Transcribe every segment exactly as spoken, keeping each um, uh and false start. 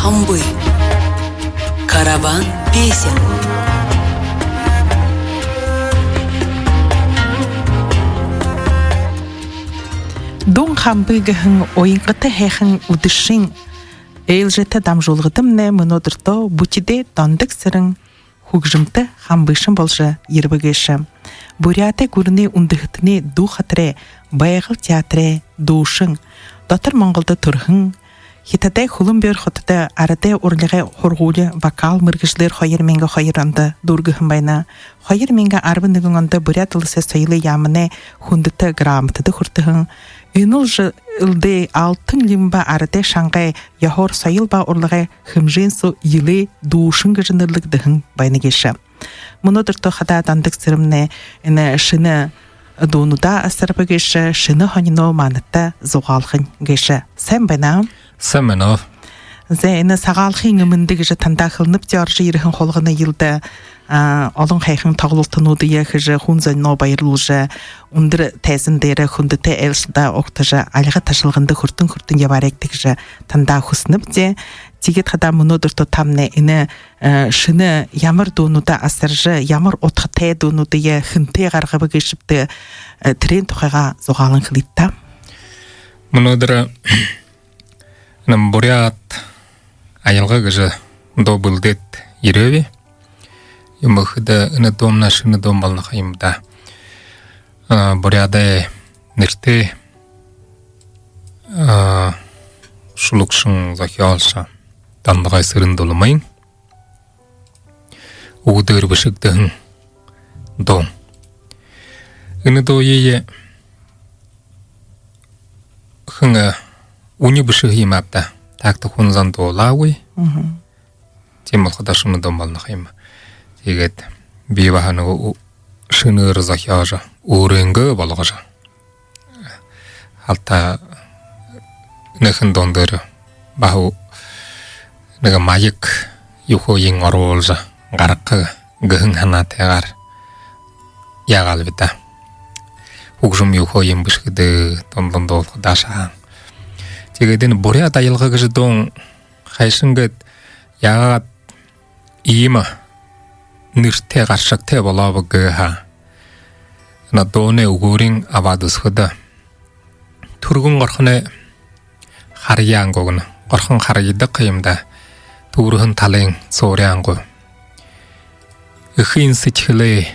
Хамби. Караван песен. Дуун хамби гэһэн уянгата һайхан үдэшын ээлжээтэ дамжуулгадамнай мүнөөдэртөө Бүтидэй Дондог Цырен хүгжэмтэ хамбышан болжо ерэбэ гээшэ. Буряадай гүрэнэй үндэһэтэнэй дуу хатарай, Байгал театрай дуушан, дотор Монголдо түрэһэн, Хитадай Хүлэн Бэеэр хотодо арадай урлагай һургуули вокал мэргэжэлээр хоёр мянга хоёр ондо дүүргэһэн байна. Хоёр мянга арбан нэгэн ондо Буряад Уласай Соёлой яаманай хүндэтэ грамотада хүртэһэн. Энэл жэлдээ Алтан Лимба арадай шангай ёһоор соёл ба урлагай хэмжээн соо елэй дуушан гэжэ нэрлэгдэһэн байна гээшэ. Мүнөөдэртөө хадаа Дондог Цыренмнай энэ шэнэ дуунуудаа асарба гээшэ, шэнэ һониноо манадта зугаалхань гээшэ. Сайн байна. Сайн байна. За, энэ Сагаалганай мэндэ гэжэ танда хэлэнэбди, орожо ерэһэн хулгана жэлдэ, а, олон һайхан тоглолтонуудые хэжэ, хүн зониие баярлуулжа, үндэр тайзан дээрэ хүндэтэ айлшадаа угтажа, альга ташалганда хүртэн хүртэн ябаарайгты гэжэ танда хүсэнэбди. Тиигээд хадаа мүнөөдэртөө тамнай энэ, э, шэнэ ямар дуунуудаа асаржа, ямар удхатай дуунуудые хэнтэй гаргаба гээшэбта, э, тэрээн тухайгаа зугаалан хэлыт даа. Мүнөөдэр, э, энэ Буряад аялга гэжэ дуу бэлдээд ерээб. Юумэндэ энэ дуумнай шэнэ дуун болоно ха юм даа. А, Буряадай нэрэтэй, а, шүлэгшэн, зохёолшо Дондогой Цырен-Дулмын үгэдөөр бэшэгдэһэн дуун. Энэ дууе хэн, а, үни бэшэһэн юм ааб даа. Так-то хүн зон дуулаагүй. Мгм. Тиимэ болоходоо шэнэ дуун болоно ха юм. Тиигээд би баһа нүгөө шэнээр зохёожо, өөрынгөө болгожо, халта энэхэн дуун дээрэ баһа нүгөө маяг юухыень оруулжа гаргаха гэһэн һанаатайгаар яагаал би даа. Хүгжэм юухыень бэшэхэдээ, дуун дуулахадаа шаһан. Тиигээд энэ Буряад аялга гэжэ дуун хайшан гээд, яагаад иимэ нэрэтэй, гаршагтай болооб гэхэдэ, энэ дуунай үгөөрынь абаад үзэхэдэ, түргэн горхоной харьяан гү гэнэ, горхон харьяадаг юм даа, түүрһэн талын сууряан гү. Эхын сэдьхэлэй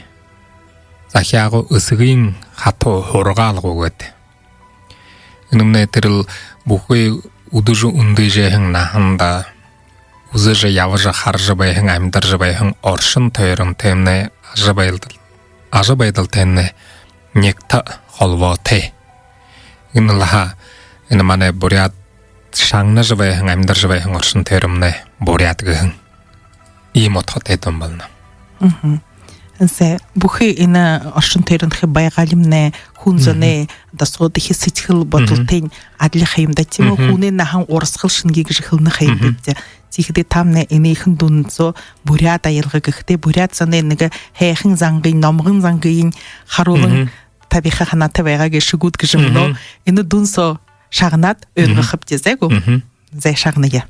захяа гү, эсэгын хатуу һургаал гү гээд. Энэмнай тэрэл бүхы үдэжэ үндыжэһэн наһанда үзэжэ, ябажа, хаража байһан, амидаржа байһан оршон тойронтоймнай, ажабайдал-, ажабайдалтаймнай нягта холбоотой. Энэл ха энэ манай буряад шагнажа байһан, амидаржа байһан оршон тойромнай буряад гэһэн иимэ удхатай дуун болоно. Мгм. Зэ, бүхы энэ оршон тойронхи байгаалимнай, хүн зоной досоодохи сэдьхэл бодолтойнь адли ха юм даа, тиимэ гү? Хүнэй наһан урасхал шэнги гэжэ хэлэнэ ха юм бэбди. Тиихэдээ тамнай энэхэн дуун соо буряад аялга гэхэдээ, буряад зоной нэгэ һайхан зангыень, номгон зангыень харуулан табиха һанаатай байгаа гээшэ гүт гэжэ мүнөө энэ дуун соо шагнаад ойлгохобди, зэ гү? Зэ, шагная.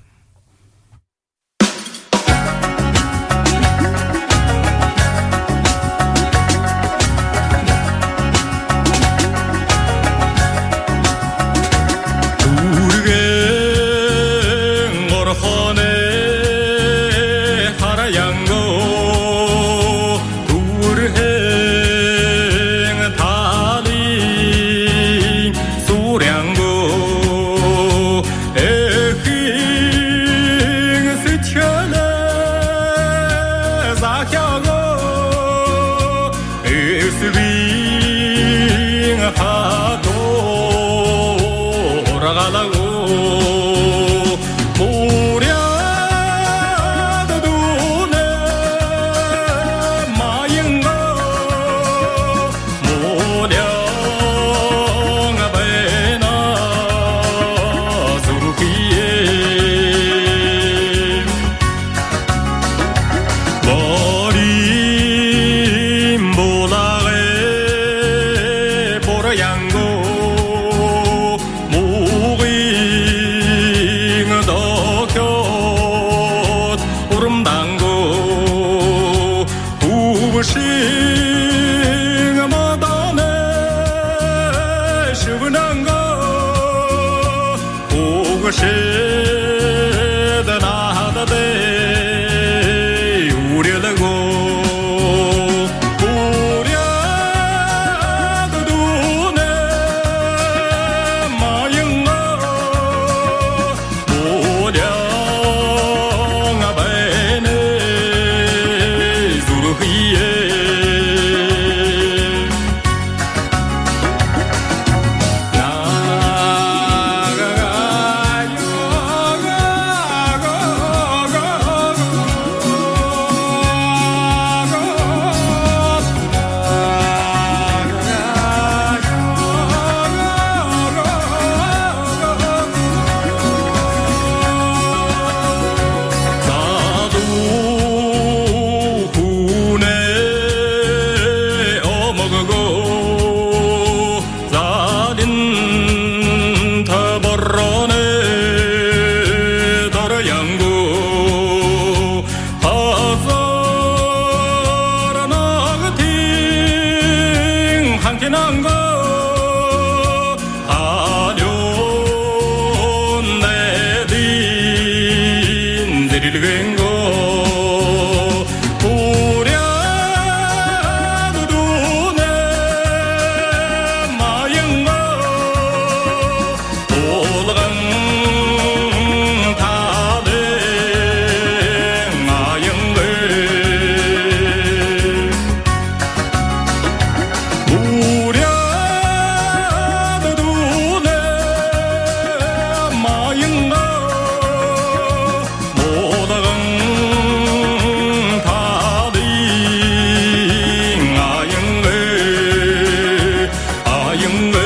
Түргэн горхоной харьяан гү, түргэн талын сууряан гү, эхын сэдьхэлэй захяа гү, эсэгын хатуу һургаал гү, буряад дуунай маян гү, муулян байна зүрхыем. Бориин булагай бурьяан гү, муугай Үгшэдэ наһадай үрэлгөө буряад дунай маянгаа булян байна зүрхөө. Залуу хүнэй омоггүй залинта бороной дорёонгүй, хазар ногтын ханхинангүй, халюун найдын зэрэлгэнгөө буряад дунай маянгаа булган талын аянгаа. Буряад дунай маянгаа булган талын аянгаа, аянгаа.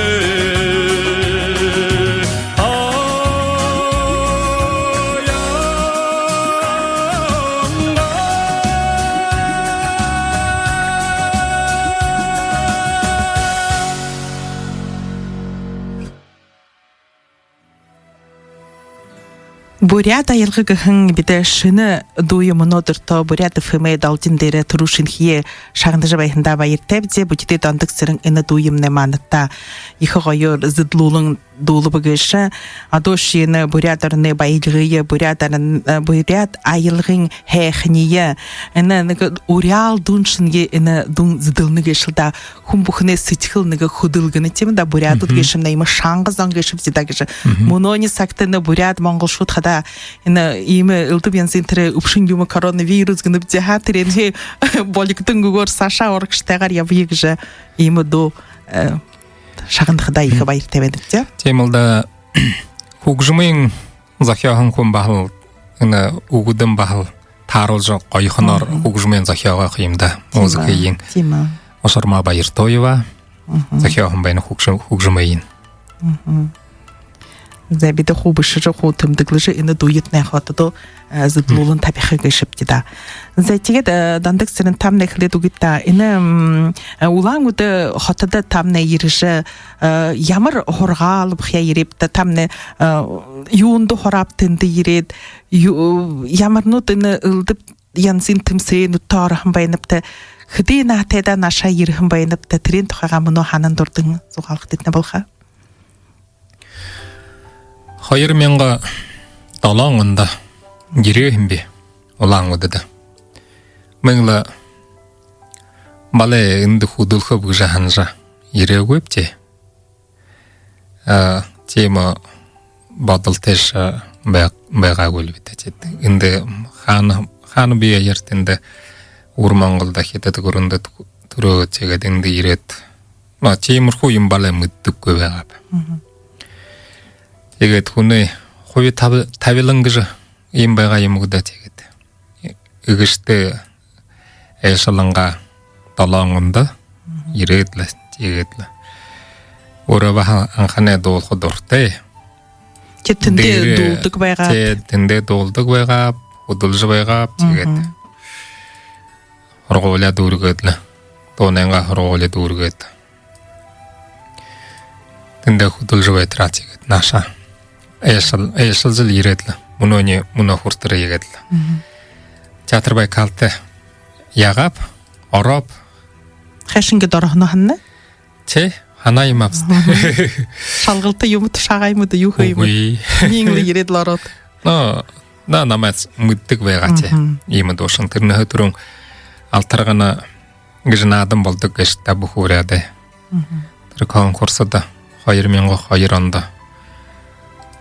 «Буряад аялга» гэһэн бидэ шэнэ дуу юм. Мүнөөдэр тоо Буряад ФМ-эй долгин дээрэ түрүүшынхиеэ шагнажа байһандаа баяртайбди. Бидэ Дондог Цырен энэ дуу юумэнэй маанадта ехэ гоёор зэдэлүүлэн дуулаба гээшэ. Одоошье энэ Буряад ороной баялигые, Буряад орон, э, Буряад аялгын һайханиие, энэ нэгэ уряал дуун шэнги энэ дуун зэдэлнэ гээшэл даа. Хүн бүхэнэй сэдьхэл нэгэ хүдэлгэнэ, тиимэ даа, буряадууд гээшэмнай иимэ шанга зон гээшэбди даа гэжэ. Мүнөөнэй сагта энэ буряад монголшууд хадаа энэ иимэ элдэб янзын тэрэ үбшэн юумэ, коронавирус гэнэбди ха, тэрэнһээ болигдонгүйгөөр саашаа урагшатайгаар ябая гэжэ иимэ дуу, э, шагнахадаа ехэ баяртай байнабди. Тиимэл даа, хүгжэмынь зохёоһон хүн баһал, энэ үгэдэнь баһал тааруулжа, гоёхоноор хүгжэмынь зохёогоо юм даа. Тиимэ. Музыкын. Тиимэ. Ошорма Баяртуева зохёоһон байна хүгжэ-, хүгжэмынь. За, бидэ хуу бэшэжэ, хуу тэмдэглэжэ, энэ дуунуудые хадаа, э, зэдэлүүлэн табиха гээшэбди даа. За, тиигээд, э, Дондог Цырен, таамнай хэлээд үгыт даа. Энэ, м, э, Улаан-Үдэ хотодо таамнай ерэжэ, э, ямар һургаал абахаяа ерээбта, таамнай, э, юундэ һураабта тэндэ ерээд, ю-, ямарнууд энэ элдэб янзын тэмсээнүүдтэ ороһон байнабта, хэды наһатайдаа наашаа ерэһэн байнабта, тэрээн тухайгаа мүнөө һанаан дурдан зугаалхадатнай болохо. Хоёр мянга долоон ондо ерээ һэм би Улаан-Үдэдэ. Мүн лэ балай эндэ хүдэлхэб гэжэ һанажа ерээгүй бэшэ. А, тиимэ бодолтойшье бай-, байгаагүй лэ бэшэ. Тиигээд эндэ хаана, хаана бии аяар тэндэ Үбэр Монголдо, Хитад гүрэндэ тү-, түрөөд, тиигээд эндэ ерээд, но, тиимэрхүү юм балай мэдэдэггүй байгааб. Тиигээд хүнэй хуби таби-, табилан гэжэ юм байгаа юм гү даа, тиигээд. Эгэштэй айлшалангаа долоон ондо ерээд лэ, тиигээд лэ. Өөрөө баһа анханай дуулаха дуратай. Тиигээд тэндээ дуулдаг байгааб. Тиигээд тэндээ дуулдаг байгааб, хүдэлжэ байгааб, тиигээд һургуулияа дүүргээд лэ. Дуунайнгаа һургуулияа дүүргээд. Тэндээ хүдэлжэ байтараа, тиигээд наашаа айлшал-, айлшалжал ерээд лэ. Мүнөөнэй, мүнөө хүрэтэрөө ерээд лэ. Театр Байкалда яагааб, орооб. Хайшан гээд ороһоноо һанана? Тээ, Һанаа юм аабза даа. Шалгалта юумэ тушаагаа юм даа, юу хээ юм? Үгы. Миин лэ ерээд лэ ороод. Но, на, намайе мэдэдэг байгаа тээ. Мгм. Иимэ дуушан. Тэрэнһээ түрүүн «Алтаргана» гэжэ наадан болодог гээшэ даа бүхы буряадай. Мгм. Тэрэ конкурсдо хоёр мянга хоёр ондо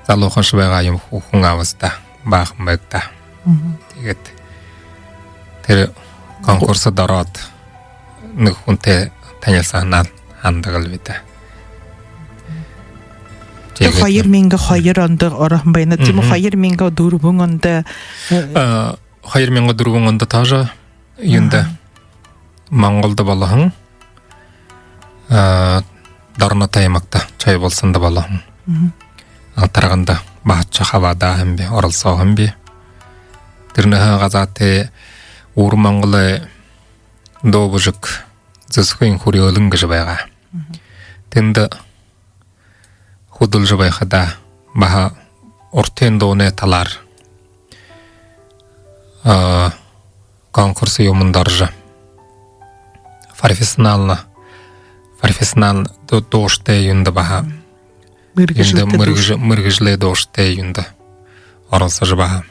залуухан байгаа юм, хүн аабза даа, баахан байг даа. Мгм. Тиигээд тэрэ конкурсдо ороод, нэгэ хүнтэй танилсаһанаар һанадаг лби даа. Тэрэ тиигээд хоёр мянга хоёр ондо ороһон байна. Тиимэ. Мгм. Хоёр мянга дүрбэн ондо, э, а, хоёр мянга дүрбэн ондо тоже юундэ, аха, Монголдо болоһон, а, Дорнод аймагта Чойболсондо болоһон. Мгм. «Алтарганда» баһачча хабаадаһан би, оролсооһон би. Тэрэнһээ гадаа тээ Үүрэ Монголой дуу бүжэг «Зүсхын хүрьөөлэн» гэжэ байгаа. Мгм. Тэндэ хүдэлжэ байхадаа баһа урдын дуунай талаар, а, конкурс юумэндэ орожо, профессионально, профессионально ду-, дууштай юундэ баһа, мэргэжэлтэй, юундэ мэргэжэ-, дууштай, мэргэжэлэй дууштай юундэ оролсожо, баһа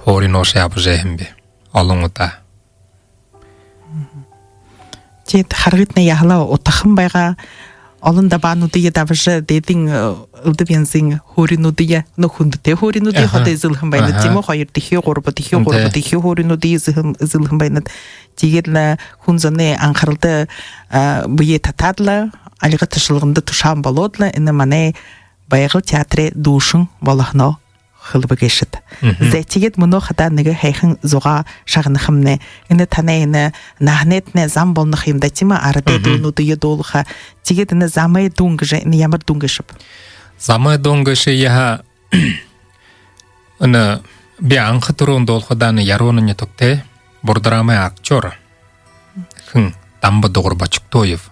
һуури нуушаа абажа байһан би олон удаа. Тиигээд харгытнай яһала утахан байгаа. Олон дабаануудые дабажа, дээдын, э, элдэб янзын һууринуудые, ну, хүндэтэй һууринуудые, аха, ходо эзэлһэн байна. Аха. Тиимэ, хоёрдохи, гурбадахи, энтэ, гурбадахи һууринуудые эзэлһэн, эзэлһэн байна. Тиигээд лэ хүн зоной анхаралда, а, бэеэ татаад лэ, альга ташалганда тушаан болоод лэ, энэ манай Байгал театрай дуушан болоһоноо хэлэбэ гээшэт. Мгм. Зай, тиигээд мүнөө хадаа нэгэ һайхан зугаа шагнахамнай. Энэ танай энэ наһанайтнай зам болоно ха юм даа, тиимэ? Арадай, мгм, дуунуудые дуулаха. Тиигээд энэ «Замай дуун» гэжэ, энэ ямар дуун гээшэб? «Замай дуун» гээшэ яһа, энэ би анха түрүүн дуулахадаа, энэ Ярууна нютагтай Бурдрамай актёр хэн, Дамба-Дугар Бочиктоев.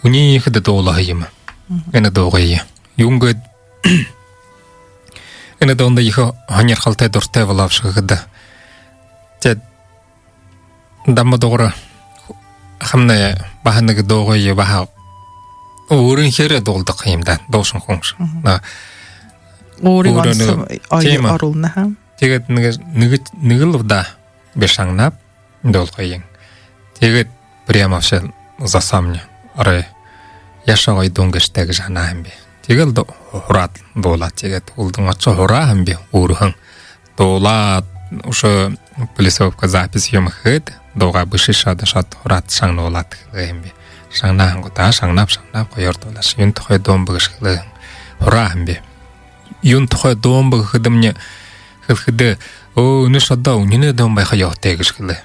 Үниихэдэ дуулаһан юм. Мгм. Энэ дуугаа. Юун гээд, энэ дуунда ехэ һонирхолтой, дуратай болооб шэгэхэдэ. Тиигээд Дамба-Дугар хамнай баһа нэгэ дуугаа баһа өөрынхеэрээ дуулдаг юм даа, дуушан хүн шэнги. Мгм. На. Өөрын, өөрын онсо, ой, тиимэ, оруулна, ха. Тиигээд нэгэ, нэгэ, нэгэл удаа би шагнааб дуулахыень. Тиигээд прямо вообще засомни орой. Яаша гоё дуун гээшэб гэжэ һанаа һэм би. Тиигээл ду-, һураад дуулаа. Тиигээд һүүлдэнь ошожо һураа һэм би өөрһөө. Дуулаад, үшөө плясовка, запись юумэ хээд, дуугаа бэшэжэ, ошоод һураад шагнуулаад хэлээ һэм би. Шагнаа һэн гү даа, шагнааб, шагнааб, гоёор дуулааш. Юун тухай дуун бэ гэжэ хэлээ һэн. Һураа һэм би. Юун тухай дуун бэ гэхэдэмни, хэлэхэдээ, өө, энэш одоо үнинэй дуун байха ёһотой гэжэ хэлээ.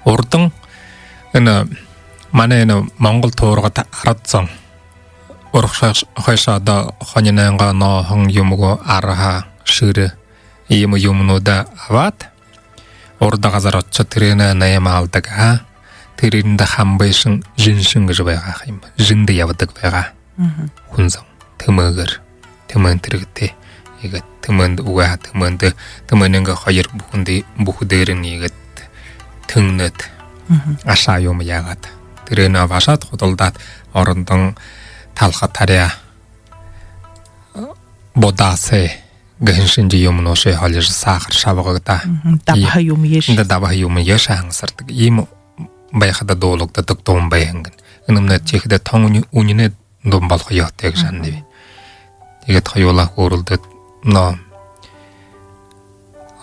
Урдань энэ манай энэ Монгол туургата арад зон урагшаа хойшоо одоо хониной нооһон юумэ гү, арһа, шэрэ, иимэ юумэнүүдые абаад, урда газар ошожо, тэрээнээ наймаалдаг, аа. Тэрэндэ хамбышан, жэншэн гэжэ байгаа юм. Жэндэ ябадаг байгаа. Мгм. Хүн зон. Тэмээгээр. Тэмээн тэргэтэй. Иигээд тэмээндэ үгөө, тэмээндэ, тэмээнэйнгээ хоёр бүхэндэ, бүхэ дээрэнь иигээд тэнгэнээд, мгм, ашаа юумэ яагаад. Тэрээнээ абаашаад, худалдаад, орондонь талха таряа, будаасай гэһэн шэнги юумэнүүдые холижо, саахар, шабгагдаа. Мгм. Дабһа юумэ гээшэ. Эндэ дабһа юумэ гээшэ һансардаг. Иимэ байхада дуулагдадаг дуун байһан гэнэ. Энэмнай тиихэдэ тон үни-, үнинэй дуун болохо ёһотой гэжэ һананаб. Мгм. Тиигээд хоюулаа хөөрэлдөөд, но,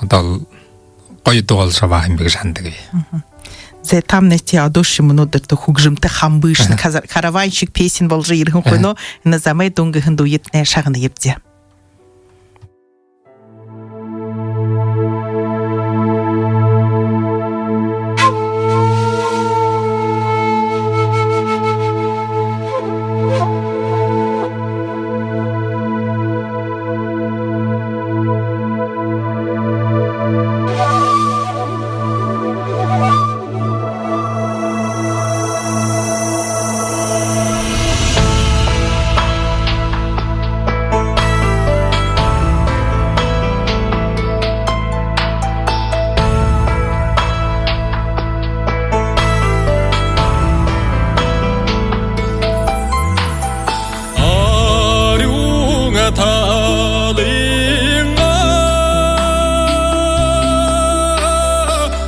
одоол гоё дуулажа абаа һэм би гэжэ һанадагби. Мгм. Зай, таамнай тиигээд одоошье мүнөөдэртөө хүгжэмтэ хамбышан, мгм, казар-, караванщик песен боложо ерэһэн, мгм, хойноо, энэ «Замай дуун» гэһэн дууетнай шагнаябди. талынгаа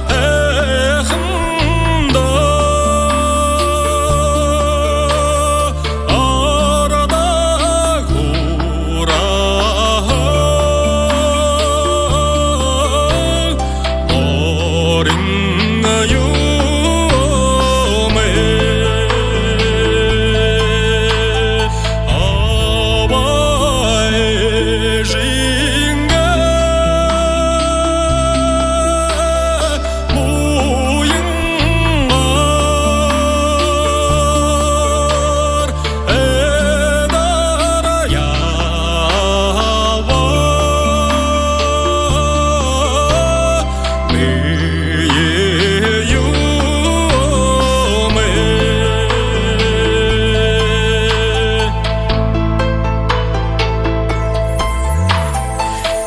һайханда арада хурааһан орин юумэ. Аба эжынгээ буянгаар эдеэр ябаа бэе юумэ.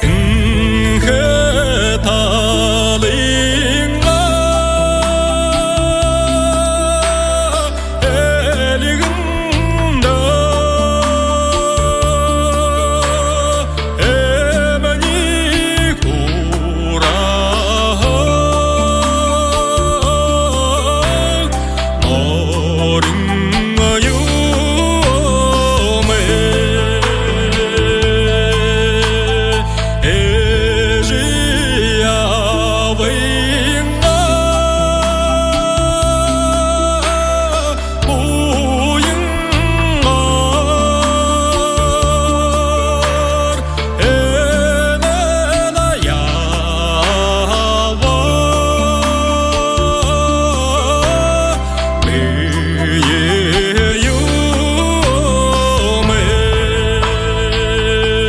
Энхэ талынгаа эльгэндэ эмэни хурааһан орин юумэ. Эжы абынгаа буянгаар эдеэр ябаа бэе юумэ.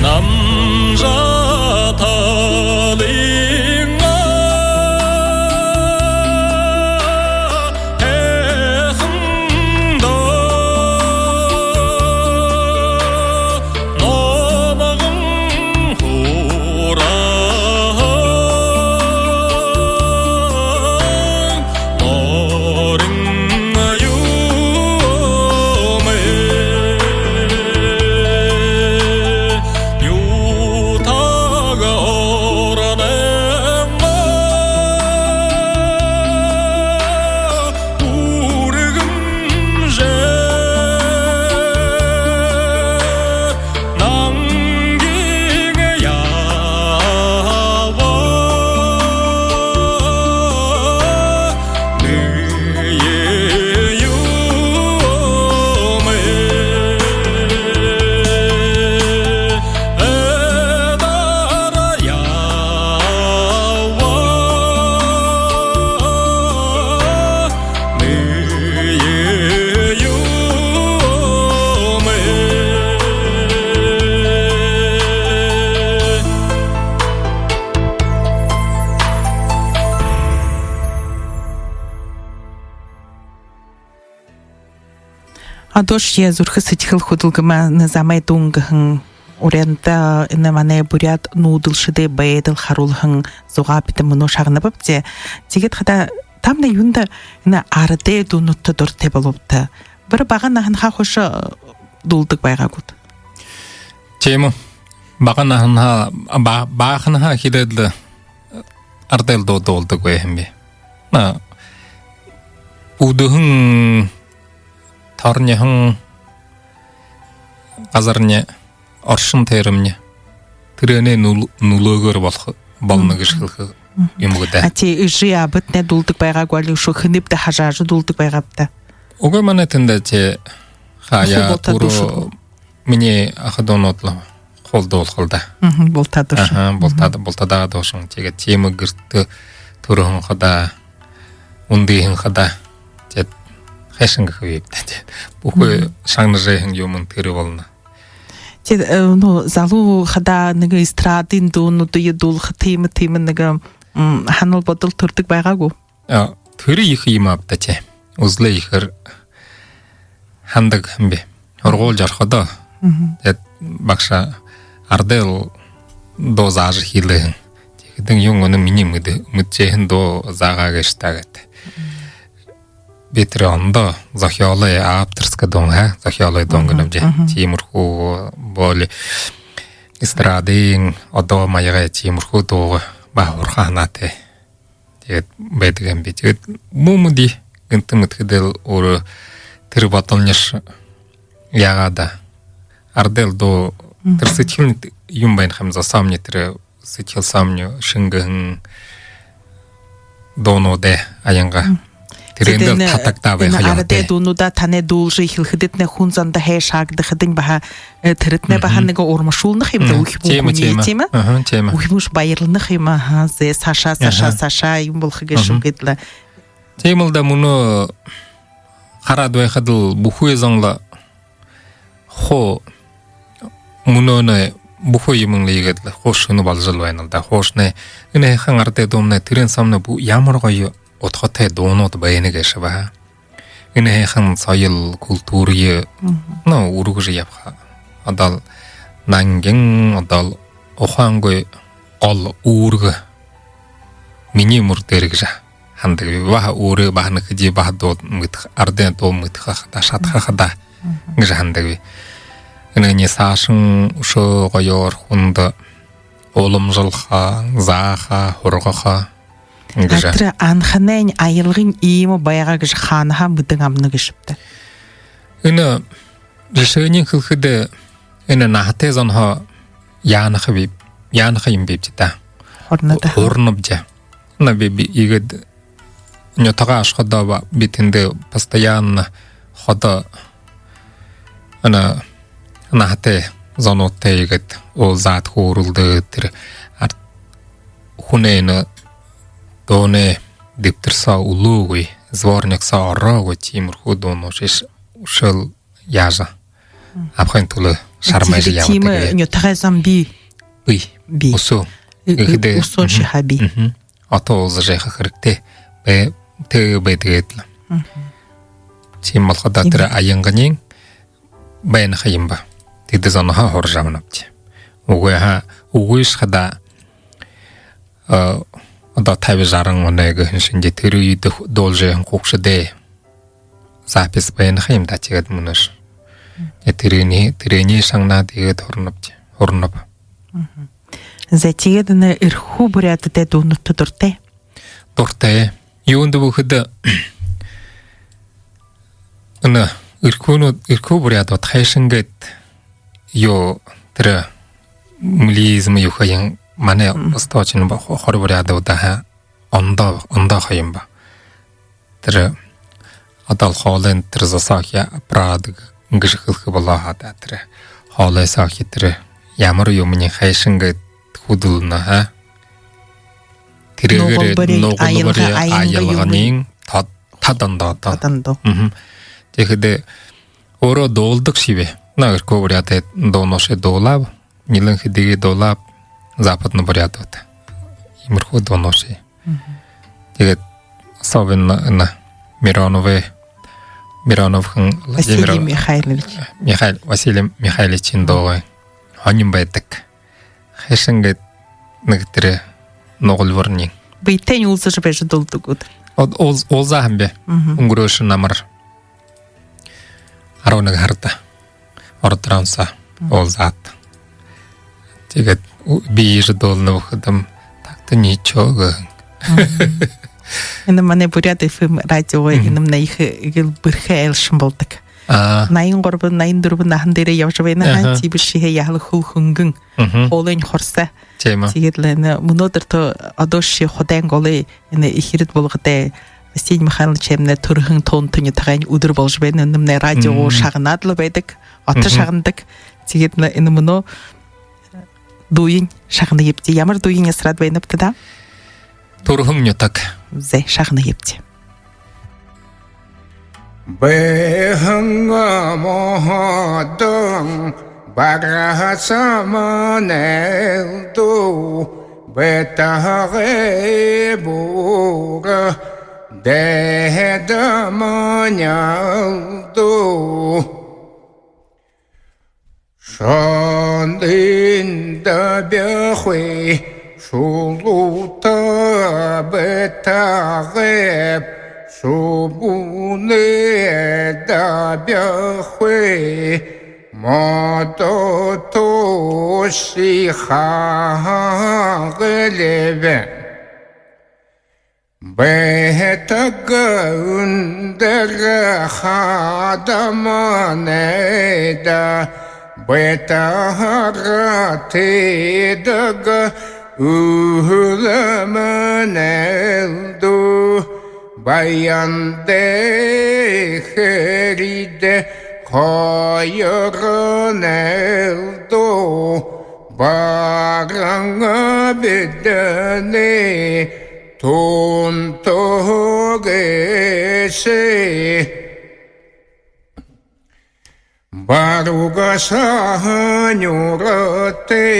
Намжа талынгаа һайханда номгон хурааһан орин юумэ. Нютаг оронойнгоо үргэмжэ нангин ябаа бэе юумэ. Эдеэр ябаа бэе юумэ. Одоошье «Зүрхэ сэдьхэл хүдэлгэмэй замай дуун» гэһэн уринда энэ манай буряад нүүдэлшэдэй байдал харуулһан зугаа бидэ мүнөө шагнабабди. Тиигээд хадаа тамнай юундэ энэ арадай дуунуудта дуратай болобобта? Бүри бага наһанһаа хойшо дуулдаг байгаа гүт? Тиимэ. Бага наһанһаа, ба-, бааханһаа эхилээд лэ арадайл дуу дуулдаг байһан би. На, үдэһэн, торнёһон газарни, оршон тойромни, тэрэнэй нүл-, нүлөөгөөр болохо, болоно гэжэ хэлэхэ юм гү даа. А тии эжы абатнай дуулдаг байгаа гү, али үшөө хэнэйб даа хажаажа дуулдаг байгаабта? Үгы, манай тэндэ тии хаяа, булта түрүү дуушад гү? Минии аха дүүнүүд лэ хуу дуулхал даа. Мгм, булта дуушан. Аха, булта, бултадаа дуушан. Тиигээд тиимэ гэртэ түрэһэн хадаа, үндыһэн хадаа. Тиигээд хайшан гэхэбиб даа, тиигээд бүхы шагнажа байһан юумэн тэрэ болоно. Тиигээд, э, ну, залуу хадаа нэгэ эстрадын дуунуудые дуулаха тиимэ, тиимэ нэгэ, м, һанал бодол түрэдэг байгаа гү? А, тэрэ ехэ юм ааб даа, тии. Үзэлөө ехээр һанадаг юм би. Һургуулида ороходоо. Тиигээд багша арадай дуу заажа эхилээ һэн. Тиихэдэнь юун, энэ минии мэдэ-, мэдэжэһэн дуу заагаа гээшэ даа гээд. Би тэрэ ондоо зохёолой, авторскэ дуун, ха, зохёолой дуун гэнэбди. Тиимэрхүү более эстрадын одоо маягай тиимэрхүү дуугаа баһа һураха һанаатай. Тиигээд байдаг юм би. Тиигээд мүн мэдээ, гэнтэ мэдэхэдээл өөрөө тэрэ бодолниш яагаа даа. Арадай дуу, тэрэ сэдьхэлынь юм байна ха юм, зосоомни, тэрэ сэдьхэл соомни шэнгэһэн дуунуудаа аянга. Тэрээндэл татагдаа байха ёһотой. Арадай дуунуудаа танай дуулажа эхилхэдэтнай, хүн зондо һайшаагдахадань баһа, э, тэрэтнай баһа нэгэ урмашуулна ха юм даа, үхибүүн хүниие, тиимэ? Аха, тиимэ. Үхибүүншни баярлана ха юм, аха, зэ, саашаа, саашаа, саашаа юм болохо гээшэ гээд лэ. Тиимэл даа, мүнөө хараад байхадал бүхы зон лэ хуу мүнөөнэй бүхы юумэн лэ иигээд лэ хуу шэнэ болжол байнал даа. Хуушанай энэ һайхан арадай дуумнай, тэрээн соомнай бү-, ямар гоё удхатай дуунууд байна гээшэб, аха. Энэ һайхан соёл, культурые, ну, үргэжэ ябаха. Одоол нангин, одоол ухаангүй гол үүргэ минии мүр дээрэ гэжэ һанадаг би. Баһа өөрөө баһа нэгэ хэды баһа дуу мэдэхэ, арадай дуу мэдэхэ хадаа, шадаха хадаа гэжэ һанадаг би. Энээниие саашань үшөө гоёор хүндэ уламжалха, зааха, һургаха гэжэ. А тэрэ анханайнь аялгань иимэ байгаа гэжэ хаанаһаа мэдэн абана гээшэбта? Энэ жэшээнь хэлэхэдэ, энэ наһатай зонһоо яанаха биб, яанаха юм бибди даа. Һуранабди. Һуранабди. На, би, би иигээд нютагаа ошоходоо ба, би тэндэ постоянно ходо, энэ наһатай зонуудтай иигээд уулзаад, хөөрэлдөөд, тэрэ ар-, хүнэй энэ дуунай дэбтэр соо үлөөгүй, сборник соо ороогүй тиимэрхүү дуунуудые үшөөл яажа абахын түлөө шармайжа ябадаг. Тиимэ нютагай зон бии? Бии. Бии. Үшөө. Э, э, гэхэдэ, үшөө ши ха бии. Ото уулзажа яаха хэрэгтэй бэ, тэ байдаг гээд лэ. Тиимэ болоходоо тэрэ аянганиинь байна ха юм ба. Тэдэ зонһоо һуража абанабди. Үгы ха, үгы ш хадаа, э, одоо таби жаран оной гэһэн шэнги тэрэ үедэ дуулажа байһан хүгшэдэй запись байна ха юм даа, тиигээд мүнөөшни. Э, тэрэниие, тэрэниие шагнаад, иигээд һуранабди, һуранаб. За, тиигээд энэ Эрхүү буряадай дуунуудта дуратай? Дуратай. Юундэ гэхэдэ, энэ эрхүүнүүд, эрхүү буряадууд хайшан гээд юу, тэрэ мелизма юу ха юм, манай восточно ба-, хори буряадууд, аха, ондоо, ондоо ха юм ба. Тэрэ одоол хоолойнь тэрэ зосоохи аппарат гэжэ хэлэхэ болоо ха даа, тэрэ хоолой соохи тэрэ ямар юумэниинь хайшан гээд хүдэлнэ, аха. Тэрээгээрээ нугалбари, нугалбари, аялга, аялга, аялганиинь тод-, тод ондоо, тод ондоо. Тиихэдэ өөрөө дуулдаг ши бэ. На, Эрхүү буряадай дуунуудые дуулааб, нилээн хэдыгээ дуулааб, западно буряадууд. Иимэрхүү дуунуудые. Тиигээд особенно энэ Мироновэй, Миронов хэн, Владимир Василий Михайлович. Михаил-, Василий Михайловичай дуугаа һонин байдаг. Хайшан гээд нэгэ тэрэ нугалбариниинь. Бэетэйнь уулзажа байжа дуулдаг гүт? Ол-, ол-, уулзаа һэм бэ. Үнгэрөөшэ намар арбан нэгэ һарада. Ордоронсо уулзаад. Тиигээд у-, би иижэ дуулнаб гэхэдэм, так-то ничего гэһэн. Энэ манай Буряад ФМ радиогой энэмнай ехэ эгээл бэрхэ айлшан болодог. Наян гурбан, наян дүрбэн наһан дээрээ ябажа байна ха, тиибэшье һаа яһала хүл хүнгэн, хоолойнь хорсо. Тиимэ. Тиигээд лэ энэ мүнөөдэр тоо одоошье худайн голой энэ эхирид болгодог Василий Михайловичай энэ түрэһэн тоонто нютагайнь үдэр боложо байна. Энэмнай радиогоо шагнаад лэ байдаг. Ото шагнадаг. Тиигээд лэ энэ мүнөө дууень шагнаябди. Ямар дууень асараад байнабта даа? Түрэһэн нютаг. Зэ, шагнаябди. Бэһэн модон бараһан мандаа, бэтэһээ бүри дээдэ мандаа. Шондын дабяхай шулуута бэтэгэб, шубуунай дабяхай модотой шэхэ гэлэб. Бэтэгэ үндэр хадамнай даа, бэтэһээ тиидэг үһэл мандаа. Баян дээхэридэ хоёр мандаа, баран бидэнэй тон тоо гээшэ. Баруун саһан нюуртай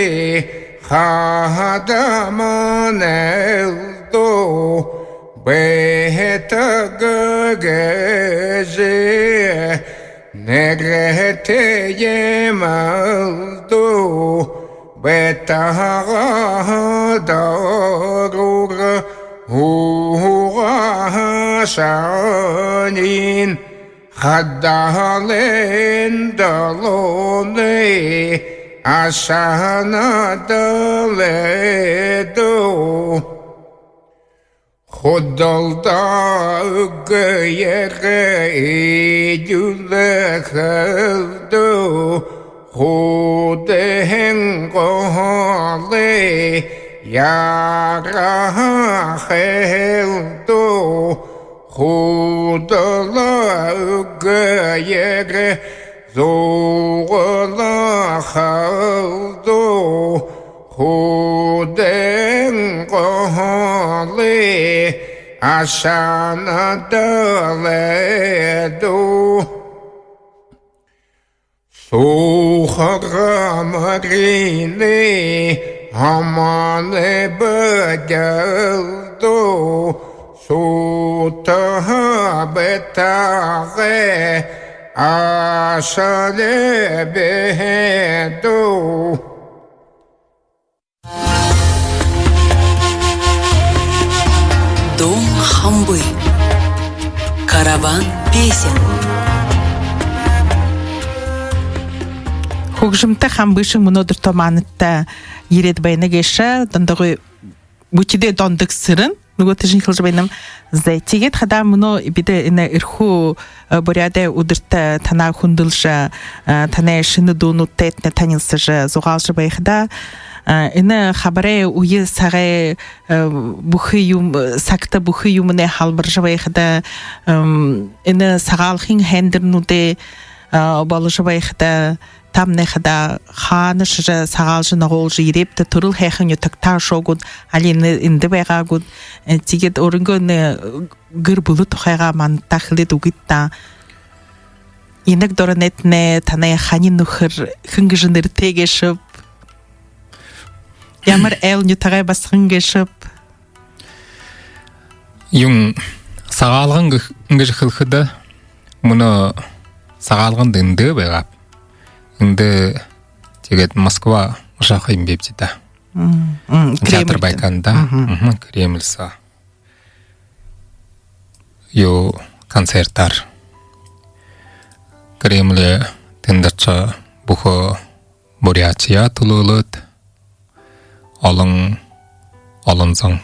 хадамнай даа, Бэтэгэ гэжэ нэрэтэй юм даа. Бэтэһээ доороороо һуугаа һаашань, хадалай далайнай ашанада лэ даа. Худалдаа үгы ерээ, эдюулээ хэлдөө, худалдаан голой яагаа хэлдөө. Худалдаа үгы ерээ, зугаалаа хэлдөө, худалдаан голой ашанада лэ даа. Суухар моринай һаманай бэдэл даа, суута бэтэгэ ашалаа бэһээ даа. Дуун хамби. Караван песен. Хүгжэмтэ хамбышан мүнөөдэр томаанадта ерээд байна гээшэ. Дондогой, бүтэдэ Дондок Сэрэн. Нүгөө тээшэнь хэлэжэ байнам. Зэ, тиигээд хадаа мүнөө бидэ энэ Эрхүү, э, Буряадай үдэртэ танаа хүндэлжэ, э, танай шэнэ дуунуудтайтнай танилсажа, зугаалжа байхада, э, энэ хабарай үе сагай, э, бүхы юм, сагта бүхы юумэнэй халбаржа байхада, эм, энэ Сагаалганай һайндэрнүүдэй, э, боложо байхада, таамнай хадаа хаанашье Сагаалжа нугалжа ерээбта, түрэл һайхан нютагтаа ошоогүйт, али энэ эндэ байгаагүйт, э, тиигээд өөрынгөө энэ гэр бүлэ тухайгаа манда хэлээд үгыт даа. Инаг доронайтнай танай хани нүхэр хэн гэжэ нэрэтэй гээшэб? Ямар айл нютагай басаган гээшэб? Юун, Сагаалган гэ-, гэжэ хэлэхэдэ, мүнөө Сагаалганда эндэ байгааб. Эндэ тиигээд Москва ошохо юм бэбди даа. Мм, мм, театр Кремльтэ. Байханда. Мгм. Мгм, Кремль соо. Юу, концертээр. Кремль, тэндэ ошожо, бүхы Бурятияа түлөөлөөд, олон, олон зон,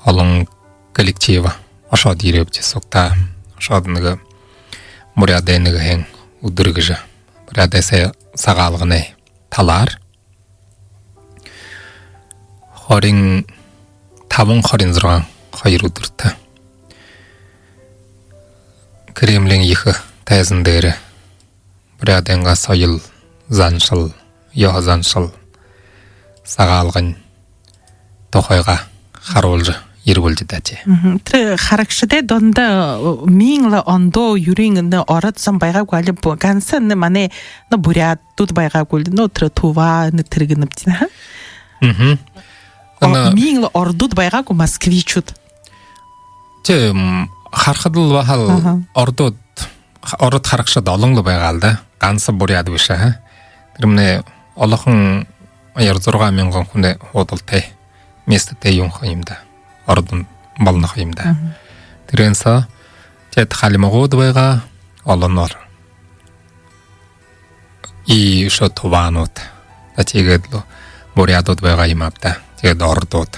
олон коллектив ошоод ерээбди сугтаа. Ошоод нэгэ Буряадай нэгэһэн үдэр гэжэ, Буряадай са-, Сагаалганай талаар. Хорин табан, хорин зургаан хоёр үдэртэ Кремлиин ехэ тайзан дээрэ Буряадайнгаа соёл, заншал, ёһо заншал, Сагаалган тухайгаа харуулжа ербэлжэ даа тээ. Мгм. Тэрэ харагшадай дондо, э, миин лэ ондоо юрын энэ ород зон байгаа гү, али бу-, ганса энэ манай, ну, буряадууд байгаа гү, ну, тэрэ Тува, энэ тэрэ гэнэбди, аха? Мгм. О, энэ миин лэ ородууд байгаа гү, москвичууд? Тээ, м, харахадал баһал, аха, ородууд, ород харагшад олон лэ байгаа л даа. Ганса буряад бэшэ, аха. Тэрэмнай олохон, аяар зургаа мянган хүнэй худалтай, местотой юун ха юм даа. Ородууд болоно ха юм даа. Мгм. Тэрээн соо, тээд хальмагууд байгаа, олоноор. И үшөө туваанууд. За, тиигээд лэ буряадууд байгаа юм ааб даа. Тиигээд ородууд.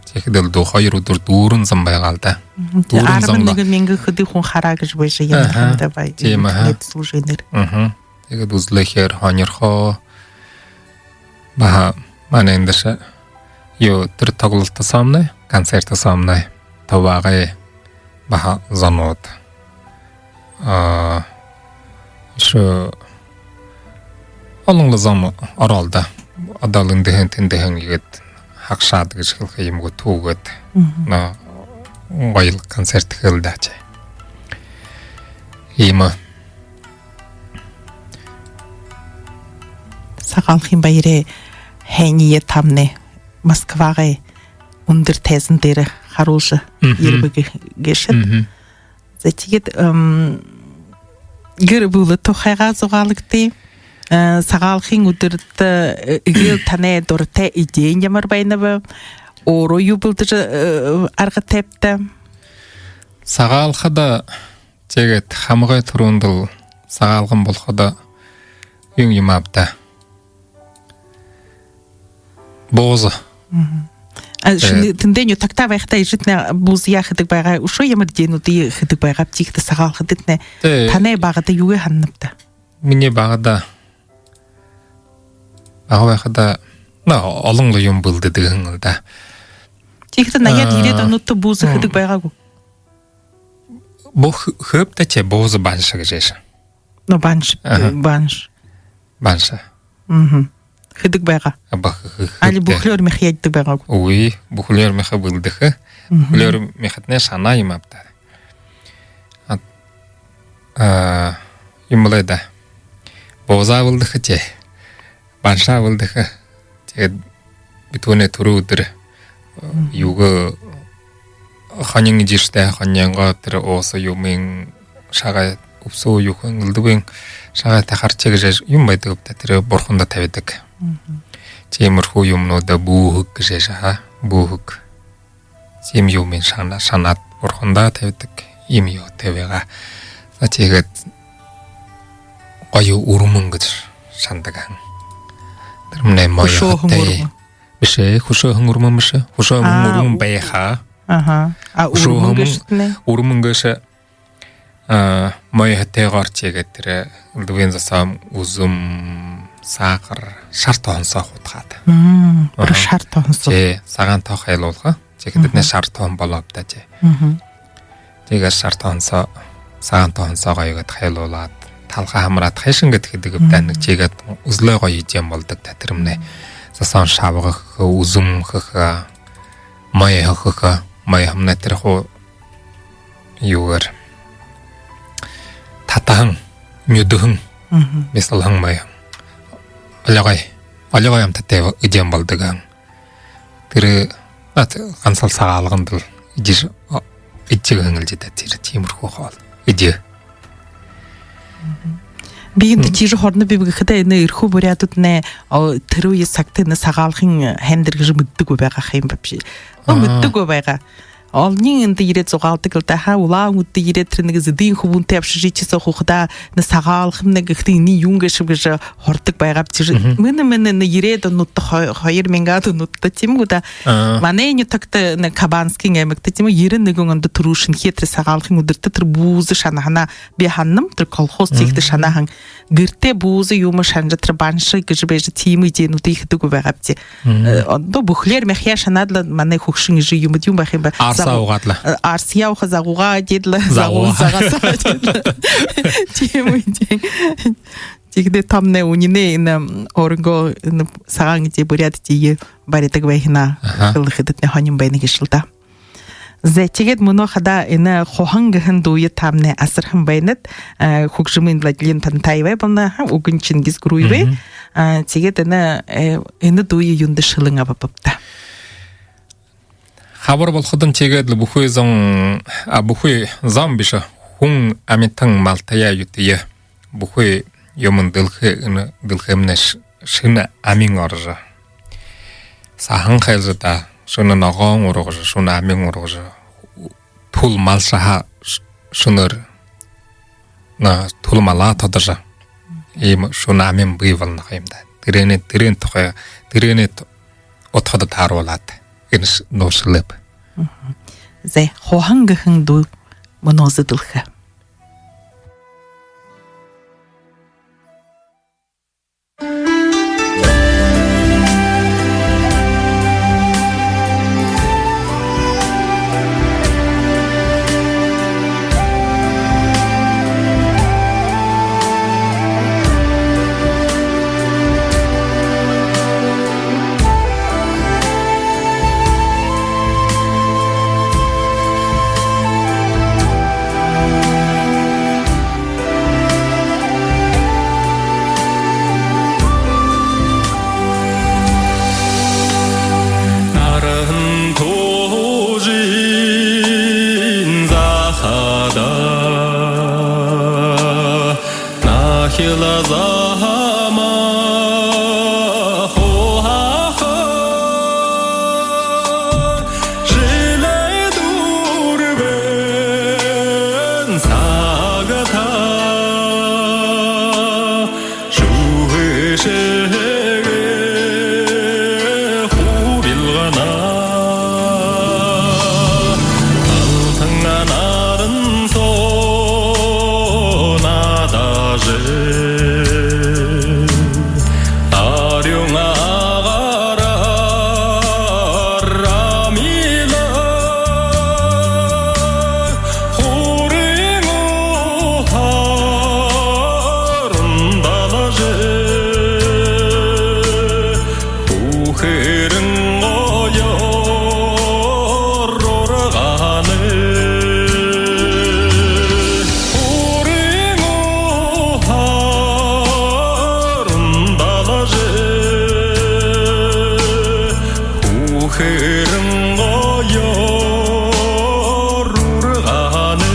Тиихэдэл дүү хоёр үдэр дүүрэн зон байгаа л даа. Мгм. Дүүрэн зон лэ. Арбан нэгэн мянган хэды хүн хараа гэжэ байжа, аха, янахамда бай. Тиимэ, аха. Интернет служенэр. Мгм. Тиигээд үзэлһээр һонирхоо. Баһа манай эндэшье юу, тэрэ тоглолто соомнай, концерто соомнай Тувагай баһа зонууд. А, үшөө олон лэ зон ороо л даа. Одоол эндэһээн тэндэһээн иигээд хагшаад гэжэ хэлэхэ юм гү, түүгээд. Мгм. Но, гоёл концерт хэл даа тээ. Иимэ. Сагаалхын баярай һайниие тамнай Москвагай үндэр тайзан дээрэ харуулжа, мгм, ерэбэ гэ-, гээшэт. Мгм. За, тиигээд, эм, гэр бүлэ тухайгаа зугаалагты. Э, Сагаалхын үдэртэ, э, эгээл танай дуратай эдеэн ямар байнаб? Өөрөө юу бэлдэжэ, э, аргатайбта? Сагаалхада, тиигээд хамагай түрүүндэл сагаалган болоходо юун юм ааб даа. Бууза. Мгм. А, э, шэнэ, тэндэ нютагтаа байхадаа эжытнай буузаяа хэдэг байгаа, үшөө ямар эдеэнүүдые хэдэг байгааб, тиихэдэ сагаалхадатнай? Тээ. Танай багада юугээ һананабта? Минии багада, бага байхада, на, олон лэ юумэ бэлдэдэг һэн лэ даа. Тиихэдэ наяад, а, ерээд онуудта бууза, м, хэдэг байгаа гү? Бу-, хэ-, хээб даа тээ, бууза банша гэжэ гээшэ. Но, банша, аха, банша. Банша. Мгм. Хэдэг байгаа. А, ба-, хэ-, хэ-, али хээб даа. Бүхэлеэр мяха яддаг байгаа гү? Үгы, бүхэлеэр мяха бэлдэхэ. Мгм. Бүхэлеэр мяхатнай шанаа юм ааб даа. А, а, юм лэ даа. Бууза бэлдэхэ тээ. Банша бэлдэхэ. Тиигээд битүүнэй түрүү үдэр, мгм, юугээ, хонин эдижэ даа, хонингоо тэрэ ууса юумэн, шагай, үбсөө юухэн, элдэбын шагай тахарчи гэжэ юм байдаг ааб даа, тэрэ бурханда табидаг. Мгм. Тиимэрхүү юумэнүүдые бүүһэг гэжэ һэн, бүүһэг. Тиимэ юумэн шана-, шанаад бурханда табидаг юм юу табигаа. За, тиигээд гоё үрмэн гэжэ шанадаг һэн. Тэрэмнай мой һатай. Хүшөөһэн үрмэн. Бэшэ, хүшөөһэн үрмэн бэшэ. Хүшөөһэн, а, үрмэн байха. Аха. А, хүшөөһэн үрмэн гээшэтнай? Үрмэн гээшэ, а, мой һатайгаар тиигээд тэрэ элдэбын зосоом, үзэм, сахар, шара тоһон соо худхаад. Мм, аха, шара тоһон соо. Тээ, сагаан тоһон хайлуулха. Тиихэдэтнай, мгм, шара тоһон болоо ааб даа тээ. Мгм. Тиигээд шара тоһон соо, сагаан тоһон соо гоёгээд хайлуулаад, талха хамараад, хайшан гээд хэдэг ааб даа, мгм, нэгэ тиигээд үзэлөө гоё эдеэн болодог даа тэрэмнай. Мгм. Зосоон шабага хэхэ, үзэм хэхэ, мой һаа хэхэ, мой һаамнай тэрэ хуу юугээр, татаһан, нюдэһэн, мгм, бисалһан мой һаа. Олигой, олигой амтатай эдеэн болодог һэн. Тэрэ, а, тэ-, гансал сагаалгандал эдижэ, а, эдижэ һэн лэ даа тэрэ, тиимэрхүү хоол эдеэ. Мгм. Би эндэ, мгм, тиижэ һуранаб гэхэдэ, энэ Эрхүү буряадууднай, а, тэрэ үе сагта энэ сагаалхын һайндэр гэжэ мэдэдэггүй байгаа ха юм вообще. Ну, а, мэдэдэггүй байгаа. Олониинь эндэ ерээд зугаалдаг лэ даа. Ха, Улаан-Үдэдэ ерээд, тэрэ нэгэ Зэдын хүбүүнтэй общежити соо һуухадаа, энэ сагаалхамнай гэхэдэ, энэ юун гээшэб гэжэ һурадаг байгааб. Тиижэ, мгм, мүнөө, мүнөө, энэ ерээд онуудта, хо-, хоёр мянгад онуудта, тиимэ гү даа. Аа. Манай нютагта, энэ Кабанскын аймагта, тиимэ, ерэн нэгэн ондо түрүүшынхиеэ тэрэ сагаалхын үдэртэ тэрэ бууза шанаһанаа би һананам, тэрэ колхоз тиихэдэ, мгм, шанааһан. Гэртээ бууза юумэ шанажа, тэрэ банша гэжэ байжа, тиимэ эдеэнүүдые хэдэггүй байгаабди. Мгм. Э, ондоо бүхэлеэр мяхаяа шанаад лэ, манай хүгшэн эжы юумэд юм байха юм бэ? Арса, загу-, угаад лэ. Э, арсаяа ууха, загуугаа эдеэд лэ, загуу, загуу, загасаа эдеэд лэ. Тиимэ эдеэн. Тиихэдэ тамнай үнинэй энэ, м, өөрынгөө энэ сагаан эдеэ, буряад эдеэ баридаг байһанаа, аха, хэлэхэдэтнай һонин байна гээшэл даа. Зэ, тиигээд мүнөө хадаа энэ «Хуһан» гэһэн дууе таамнай асарһан байнат. Э, хүгжэмынь Владлен Тантаевай болоно, ха, үгэнь Чингис Гуруевай. Мгм. Э, тиигээд энэ, э, энэ дууе юундэ шэлэн абабабта? Хабар болоходонь тиигээд лэ бүхы зон, а, бүхы зон бэшэ, хүн амитан малтаяа юутэеэ, бүхы юумэн дэлхэй, энэ дэлхэймнай ш-, шэнэ амин орожо, саһан хайлжа даа, шэнэ ногоон ургажа, шэнэ амин ургажа, түл малшаһаа ш-, шэнээр, на, түл малаа тодожо, иимэ шэнэ амин бии болоно ха юм даа. Тэрээнэй, тэрээн тухай, тэрээнэй т-, удхада тааруулаад, энэ ш-, дуу шэлээб. Мгм. Зэ, «Хуһан» гэһэн дуу мүнөө зэдэлхэ. Наран туужын захада, нахил замаа хуһаха, жэлэй дүрбэн сагта шүүһэшэгээ хубилгана. Алтан наран соо наадажа, арюун агаараар амилаа. Хуурин уһаар ундалжа, үхэрэн гоёор ургана. Хуурин уһаар ундалжа, үхэрэн гоёор ургана.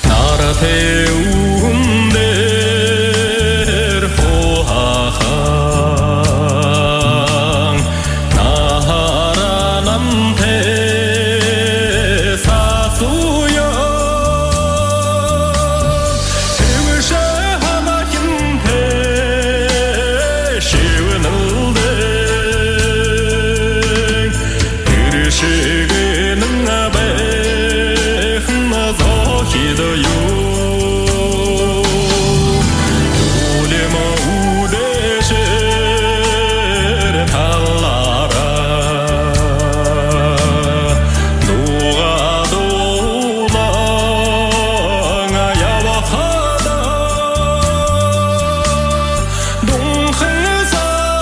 Нартай үүһэн дээрэ хуһахан, наһаараа намтай сасууяа. Эбшэ һанахинтай шэбэнэлдэн, эршэгэнэн байхын зохидо юу? Тулима үдэшэр талаараа дуугаа дуулан ябахада, дунхан са-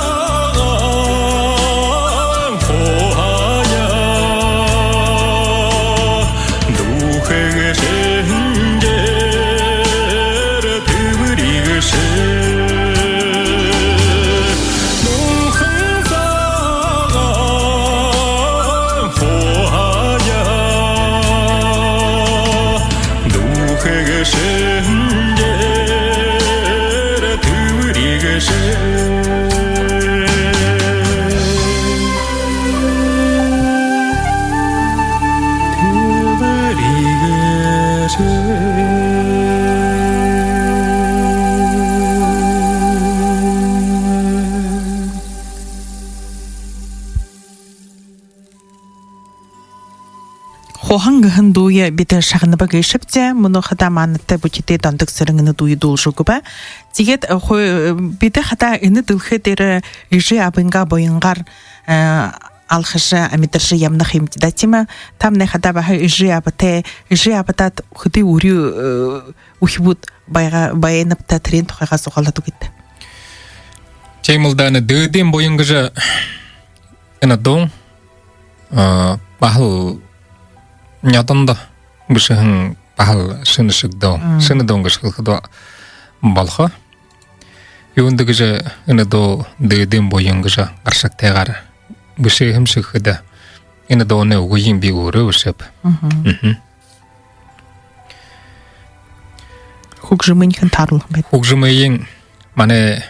«Гуһан» гэһэн дууе бидэ шагнаба гээшэбди. Мүнөө хадаа маанадта бүтэдэ Дондог Цырен энэ дууе дуулжа үгэбэ. Тиигээд, э, хо-, бидэ хадаа энэ дэлхэй дээрэ эжы абынгаа буянгаар, э, алхажа, амидаржа ябана ха юмбди даа, тиимэ. Тамнай хадаа баһа эжы абатай, эжы абатаа хэды үри, э, үхибүүд байга-, байнабта, тэрээн тухайгаа зугаалаад үгыт. Тиимэл даа, энэ «Дээдын буян» гэжэ энэ дуун, а, баһал нёдондо бэшэһэн, баһал шэнэ шэг дуун. Мм. Шэнэ дуун гэжэ хэлэхэдэ ба-, болохо. Юундэ гэжэ энэ дуу «Дээдын буян» гэжэ гаршагтайгаар бэшээһэм шэг гэхэдэ, энэ дуунай үгыень би өөрөө бэшээб. Мгм. Мгм. Хүгжэмынь хэн тааруулһан бэ? Хүгжэмыень манай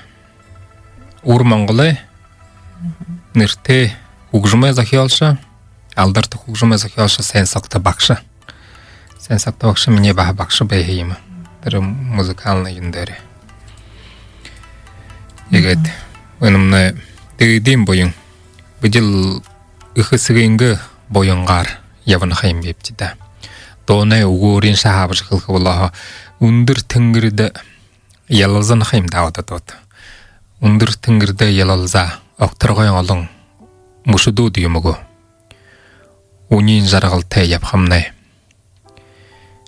Үбэр Монголой нэрэтэй хүгжэмэй зохёолшо, алдарта хүгжэмэй зохёолшо Сайн Согто багша. Сайн Согто багша минии баһа багша байһан юм. Тэрэ музыкальна юун дээрэ. Тиигээд, мгм, энэмнай «Дээдын буян». Бидэл эхэ эсэгынгээ буянгаар ябана ха юмбибди даа. Дуунай үгөөрнь шаабажа хэлэхэ болоо һаа, үндэр тэнгэридэ ялалзана ха юм даа одоо дууд. Үндэр тэнгэридэ ялалзаа, огторгойн олон мүшэдүүд юм гү, үнин жаргалтай ябахамнай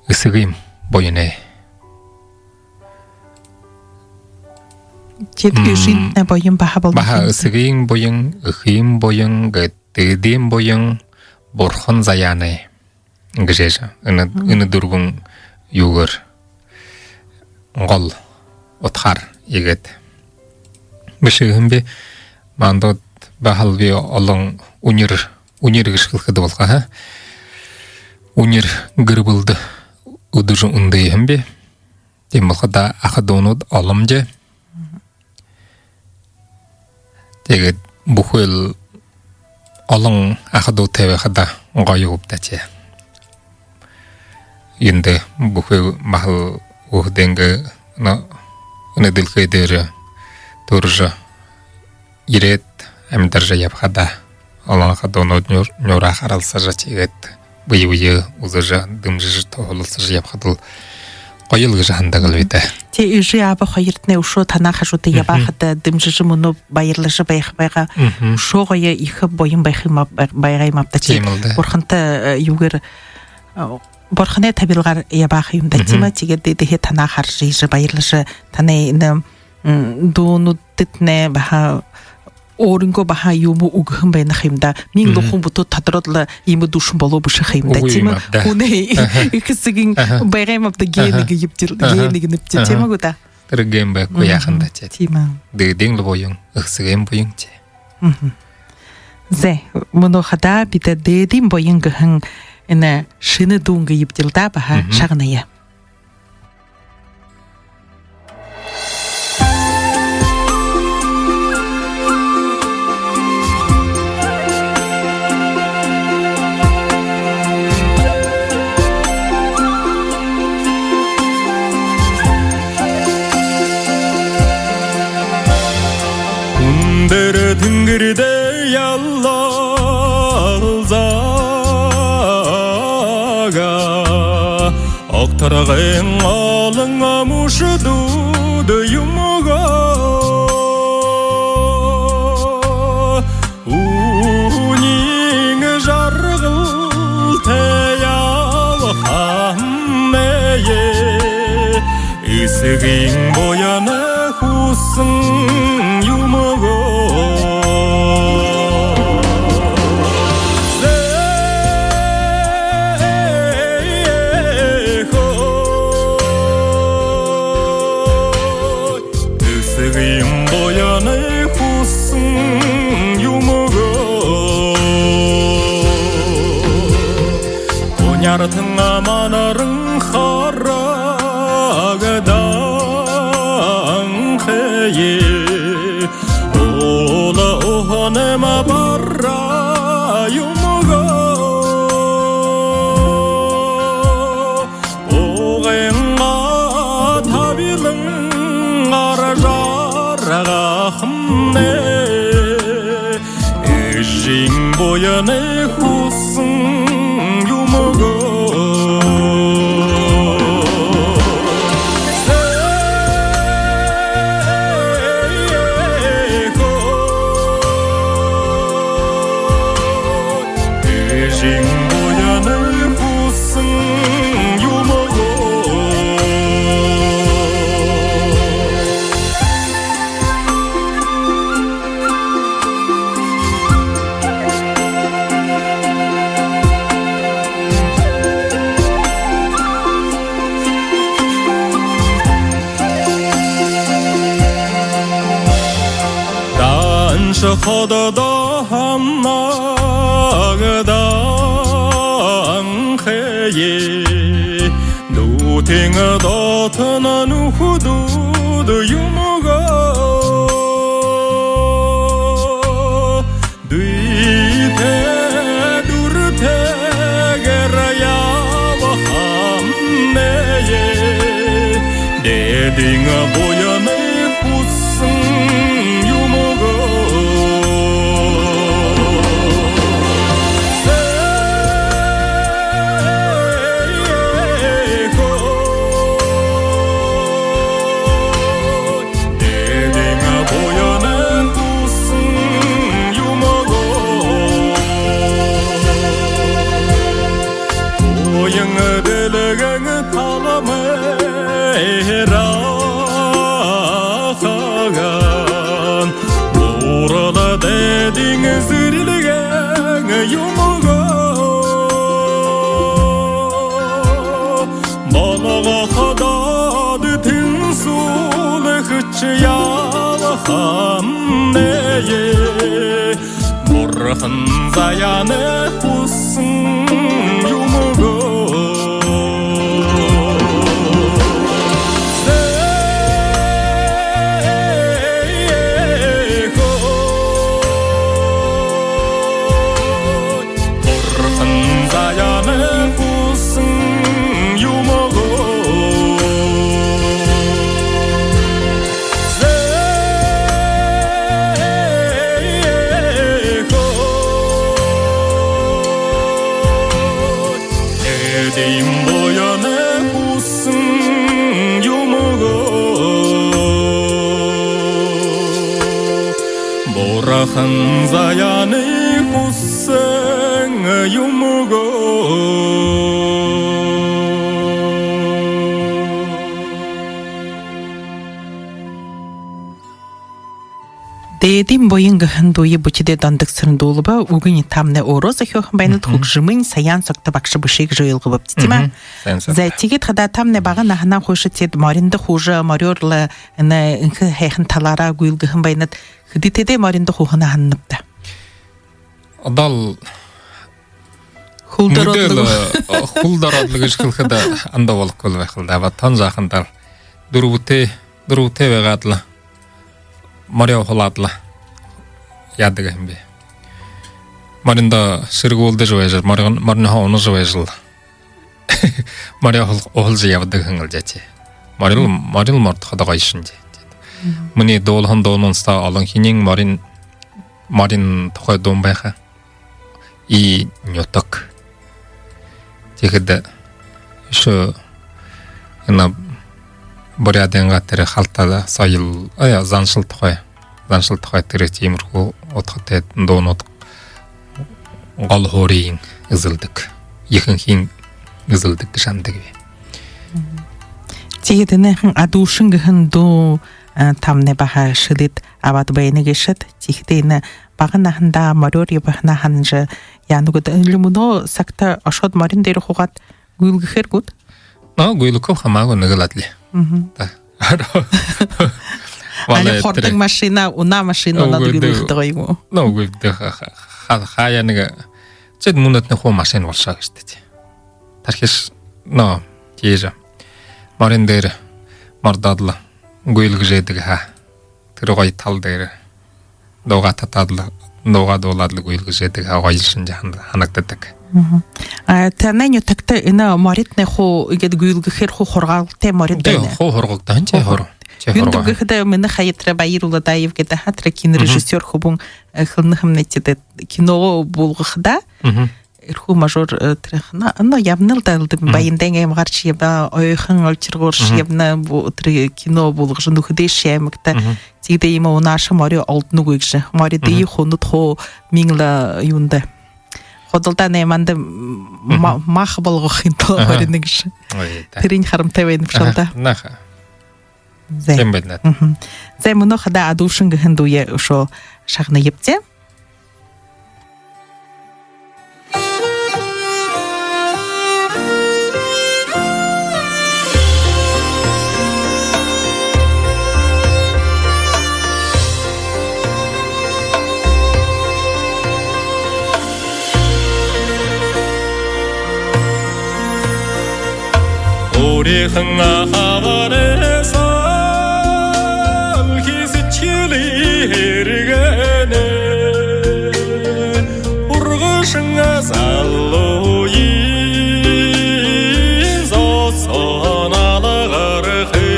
эсэгын буянай. Тиигээд, мм, эжынь буян баһа болоно. Баһа эсэгын буян, эхын буян, гээд дээдын буян, бурхан заяанай гэжэ. Энэ, мм, энэ дүрбэн юугээр, гол утхаар иигээд бэшээһэм би. Маанадууд баһал би олон үнир, үнир гэжэ хэлэхэдэ болохо, ха? Үнир гэр бүлэдэ үдэжэ үндыһэм би. Тиимэ болоходоо, аха дүүнүүд оломди. Тиигээд бүхэл олон аха дүүтэй байхада гоё гүб даа, тии. Эндэ бүхэл баһал үхэдэйнгээ, но, энэ дэлхэй дээрэ түрэжэ ерээд, амидаржа ябахада, олон аха дүүнүүд нюур-, нюураа харалсажа, тиигээд бэе бэеэ үзэжэ, дэмжэжэ, туһалсажа ябахадал гоёл гэжэ һанадаг лби даа. Тии, эжы аба хоёртнай үшөө танаа хажууда, мгм, ябахада дэмжэжэ, мүнөө баярлажа байха байгаа. Мгм. Үшөө гоё, ехэ буян байха юм аа, бай-, байгаа юм ааб даа, тии. Тиимэл даа. Бурхантай, э, юугээр, э, бурханай табилгаар ябаха юм даа, мгм, тиимэ. Тиигээд эдэхи танаа хаража, эжы баярлажа, танай энэ, м, дуунуудтнай баһа өөрынгөө баһа юумэ үгэһэн байна ха юм даа. Мин, мгм, лэ хүн бүтөө тодороод лэ иимэ дуушан болоо бэшэ ха юм даа, үгы, тиимэ. Юм ааб даа. Хүнэй, аха, эхэ эсэгын, аха, байгаа юм ааб даа, гены, аха, гэбди, аха, гены гэнэбди, аха, тиимэ гү даа? Тэрэ ген байхагүй, мгм, яахан даа, тии. Тиимэ. Дээдын лэ буян, эхэ эсэгын буян, тии. Мгм. Зэ, мүнөө хадаа бидэ «Дээдын буян» гэһэн энэ шэнэ дуун гэбдил даа, баһа, мгм, шагная. Үндэр тэнгэридэ ялалзаага, огторгойн олон мүшэдүүд юм гү, үнин жаргалтай ябахамнай эсэгын буянай хүсэн юм гү. Зэ, хөө. Эсэгын буянай хүсэн юм гү. Уняартан манаран харагданхай, уула уһанайм бараа юм гү. Угайнгаа табилан гаража гаргахамнай эжын буянай хүсэн юм гү. Данша хододоо һанаагаад анхые, нютагай дотор нүхэдүүд юм гү? Дүйтэй дүртэйгээр ябахамнай, дээдын буянай хүсэн юм гү? Дээдын буянай хүсэн юм гү? Буян дэлгэн талмайраа хааһан, буурал дээдын зэрлэгэн юм гү? Болгоходоод тэнсүүлэгшэ ябахамнай, бурхан заяанай хүсэн юм гү? Бурхан заяанай хүсэн юм гү? Дээдын буянай хүсэн юм гү? Бурхан заяанай хүсэн юм гү? «Дээдын буян» гэһэн дууе Бүтэдэ Дондок-Сэрэн дуулаба. Үгэнь таамнай өөрөө зохёоһон байнат, хүгжэмынь Саяан Согто багша бэшэ гэжэ ойлгооб, тиимэ? Мгм. Саяан Согто. За, тиигээд хадаа таамнай бага наһанһаа хойшо тиигээд мориндо хуужа, морёороо, энэ энхэ һайхан талаараа гүйлгэһэн байнат. Хэдытэйдээ мориндо хууһанаа һананабта? Одоол хүл дороодлог. Мүнөөдэл, э, хүл дороодлог гэжэ хэлэхэдэ ондоо болохогүй байхал даа. Баһа тон жаахан даа. Дүрбэтэй, дүрбэтэй байгаад лэ, морёо хулаад лэ яадаг юм бэ. Мориндо шэргүүлдэ байжа, морин, моринһоо унажа байжал, морёо хул-, ухалжа ябадаг һэн лэ даа, тии. Морин, морин мордоходо гоёшон даа. Мгм. Минии дуулаһан дуунуудһаа олонхининь морин, морин тухай дуун байха. И нютаг. Тиихэдэ үшөө энэ Буряадайнгаа тэрэ халта соёл, а, заншал тухай, заншал тухай тэрэ тиимэрхүү удхатай дуунууд гол һууриие эзэлдэг, ехэнхиие эзэлдэг гэжэ һанадаг би. Мгм. Тиигээд энэхэн «Адуушан» гэһэн дуу, а, таамнай баһа шэлээд абаад байна гээшэт. Тиихэдэ энэ бага наһандаа морёор ябаһанаа һанажа яана гүт, али мүнөө сагта ошоод морин дээрэ хуугаад гүйлгэхээр гүт? Но, гүйлгэхэб, хамаагүй, нэгэл адли. Мгм. Да. Али хордог машина, унаа машина унаад гүйлгэхэдэ гоё юм гү? Но, үгы даа, ха-, ха-, ха-, хаяа нэгэ, тиигээд мүнөөдэнь хуу машина болошоо гээшэ даа, тии. Тархиш, но, тиижэ. Морин дээрэ мордоод лэ гүйлгэжэ байдаг һаа. Тэрэ гоё тал дээрэ дуугаа татаад лэ, дуугаа дуулаад лэ гүйлгэжэ байдаг һаа, гоёшон даа һан-, һанагдадаг. Мгм. А, танай нютагта энэ моридтнай хуу иигээд гүйлгэхээр хуу һургаалтай морид байна? Тии, хуу һургагдаһан, тии, һур-, тии, һургаа. Юундэб гэхэдэ, минии хаяа тэрэ Баяр Уладаев гэдэг ха, тэрэ кинорежиссёр хүбүүн, э, хэлэнэ һэмнай, тиигээд кино буулгахадаа, мгм, Эрхүү можуур, э, тэрэ хана, но, ябанал даа, элдэб. Баяндай аймагааршье ябаа, ойхон Олчиргууршье ябана, бу-, тэрэ кино болгожо, нүхэдэйшье аймагта. Тиигээд иимэ унаашан мори олдоногүй гэжэ. Моридые хунад хуу миин лэ юундэ. Худалдаанаймаанда ма-, мах болгохын тула барина гэжэ. Ой, да. Тэрэнь харамтай байна бшуу даа. Наха. Зэ. Тиимэ байна. Зэ, мүнөө хадаа «Адуушан» гэһэн дууе үшөө шагнаябди. Өөрынхөө хабарай сахилгаан сэдьхэлэй һэргэнэ ургашан залууень зосоонь алгархы.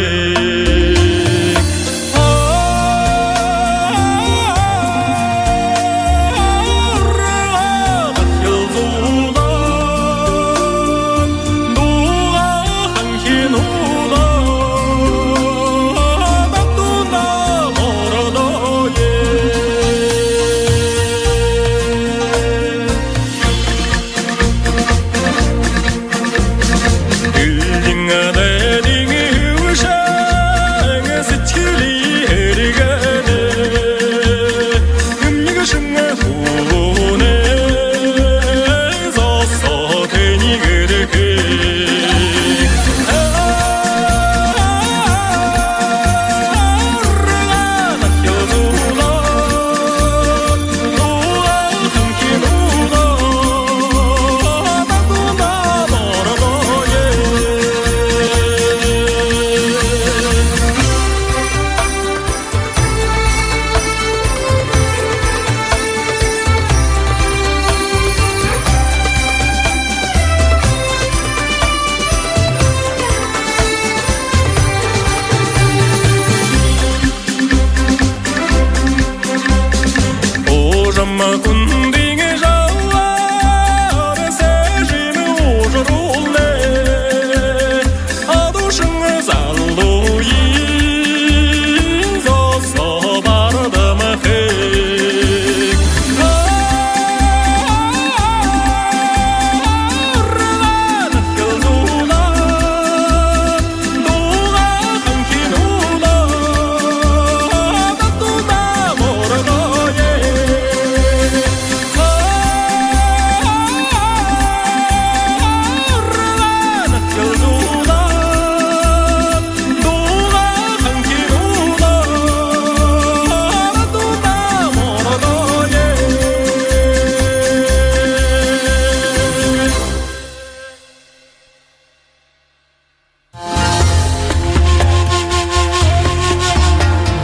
Уужам хүндын жаалаар сэжээн уужаруулна. Адуушан залууень зосоо бардамхы.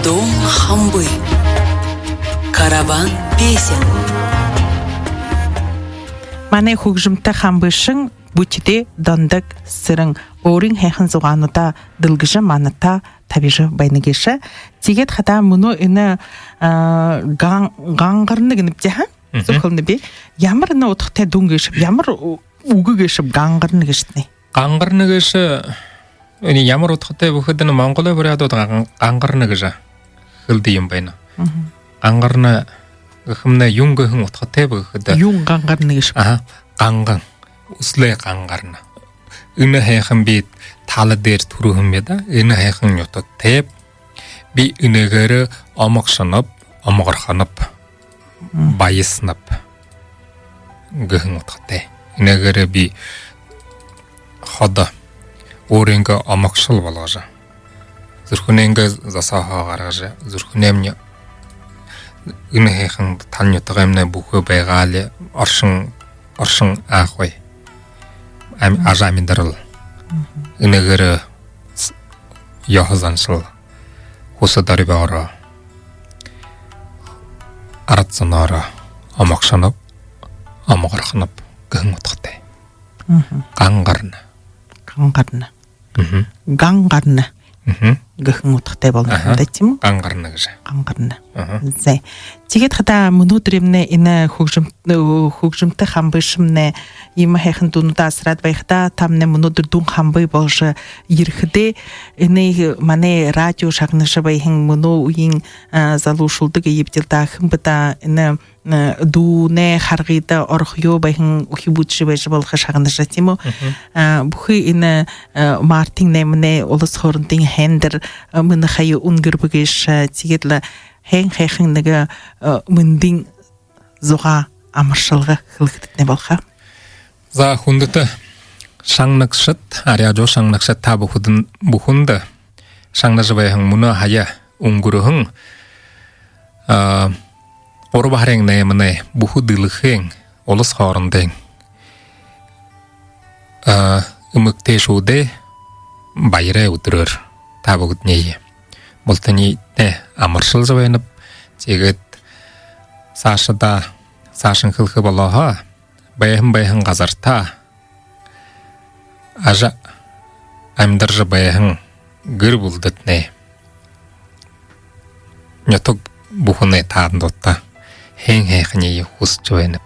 Дуун хамбы. Караван песен. Манай хүгжэмтэ хамбышан Бүтэдэ Дондог Сэрэн өөрын һайхан зугаануудаа дэлгэжэ, манатаа табижа байна гээшэ. Тиигээд хадаа мүнөө энэ, а, ган-, гангарна гэнэбди, ха? Зүб хэлэнэб. Ямар энэ удхатай дуун гээшэб, ямар ү-, үгэ гээшэб гангарна гээшэтнай? Гангарна гээшэ, энэ ямар удхатай бэ гэхэдэ, энэ монголой буряадууд ган-, гангарна гэжэ хэлэдэг юм байна. Гангарна гэхэмнай юун гэһэн удхатай бэ гэхэдэ. Юун гангарна гээшэб? Аха, ганган. Үсэлэй гангарна. Энэ һайхан би тала дээрэ түрэһэн юм даа. Энэ һайхан нютагтайб. Би энээгээрээ омогшоноб, омогорхоноб, баясанаб гэһэн удхатай. Энээгээрээ би ходо өөрынгөө омогшол болгожо, зүрхэнэйнгөө зосоо гаргажа, зүрхэнэймни энэ һайхан тала нютагаймнай бүхы байгаали оршон, оршон аахай. Ам-, ажамидарал. Энээгээрээ с-, ёһо заншал, хүсэ дорьбоороо, арад зоноороо омогшоноб, омогорхоноб гэһэн удхатай. Гангарна. Гангарна. Гангарна. гэһэн удхатай болоно юм даа, тиимэ гү? Гангарна гэжэ. Гангарна. Аха. Зэ. Тиигээд хадаа мүнөөдэрэймнай энэ хүгжэм-, хүгжэмтэ хамбышамнай иимэ һайхан дуунуудаа асараад байхадаа, тамнай мүнөөдэр дуун хамбы боложо ерэхэдээ, энэ манай радио шагнажа байһан мүнөө үеын, а, залуушуулда гээбди даа, хэн бэ даа, энэ, а, дуунай харгыда орохоёо байһан үхибүүдшье байжа болохо шагнажа, тиимэ гү? Мгм. А, бүхы энэ, а, мартын найманай улас хоорондын һайндэр, а, мэнэ хаяа үнгэрбэ гээшэ, а, тиигээд лэ һайн һайхан нэгэ, а, мэндын зугаа, амаршалга хэлэхэдэтнай болохо. За, хүндэтэ шагнагшад, радио шагнагшад, та бүхэдэн-, бүхэндэ шагнажа байһан мүнөө һая үнгэрһэн, а, гурбан һарын найманай бүхы дэлхэйн улас хоорондын, а, эмэгтэйшүүдэй баярай үдэрөөр та бүгэдэниие бултыетнай амаршалжа байнаб. Тиигээд саашадаа, саашань хэлэхэ болоо һаа, байһан байһан газартаа ажа амидаржа байһан гэр бүлэдэтнай, нютаг бүхэнэй таанадуудта һайн һайханиие хүсэжэ байнаб.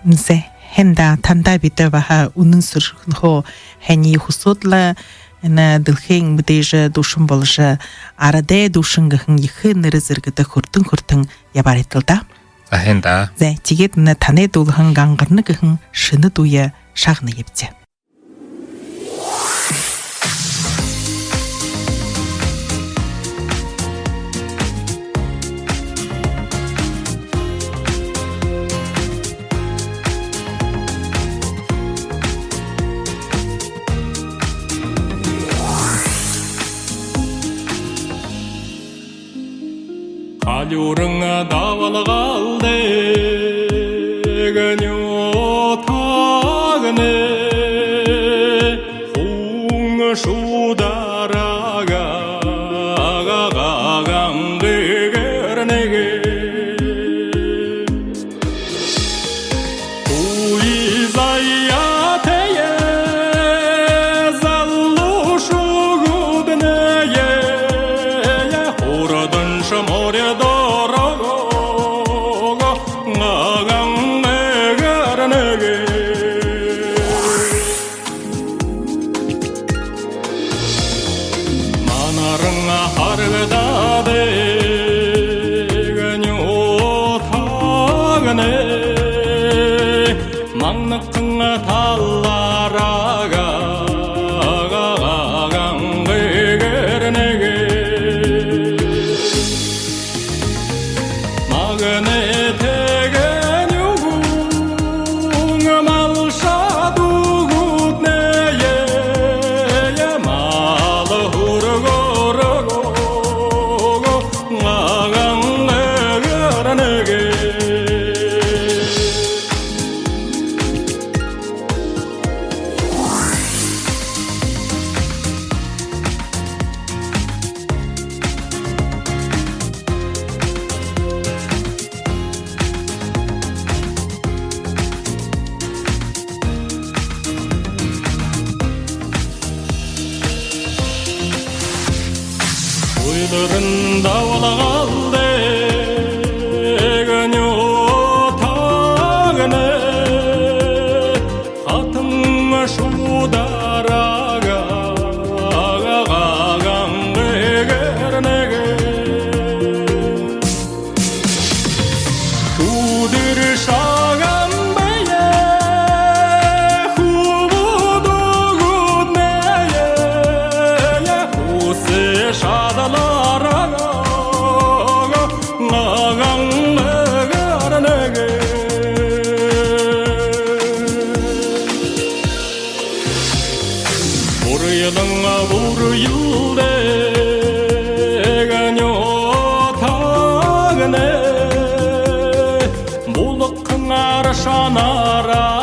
Зэ, һайн даа, танда бидэ баһа үнэн зүрхэнһөө һайниие хүсөөд лэ, энэ дэлхэйн мэдээжэ дуушан боложо, арадай дуушан гэһэн ехэ нэрэ зэргэдэ хүртэн хүртэн ябаарайт даа. За, һайн даа. Зэ, тиигээд энэ танай дуулаһан «Гангарна» гэһэн шэнэ дууе шагнаябди. Халюуран дабалгалдаг нютагнай, хүн шударгаагаа гангай гэрнэгэ. Үе заяатай залуушуулнай хурданшье моридороо гангай гэрнэгэ. Манаран харагдадаг нютагнай, манхан талаараа гангай гэрнэгэ. Магнитик нюгэн малшадууднай мал хүргөөрөө гангай гэрнэгэ. Уйдаран дабалгалдаг нютагнай, хатан шударгаагаа гангай гэрнэгэ. Шүдэр шаган бэеэ хүбүүд үгэнэйе хүсэ шадалаараа гангай гэрнэгэ. Бурьядан бурьялдаг нютагнай, булаг ханар шанараа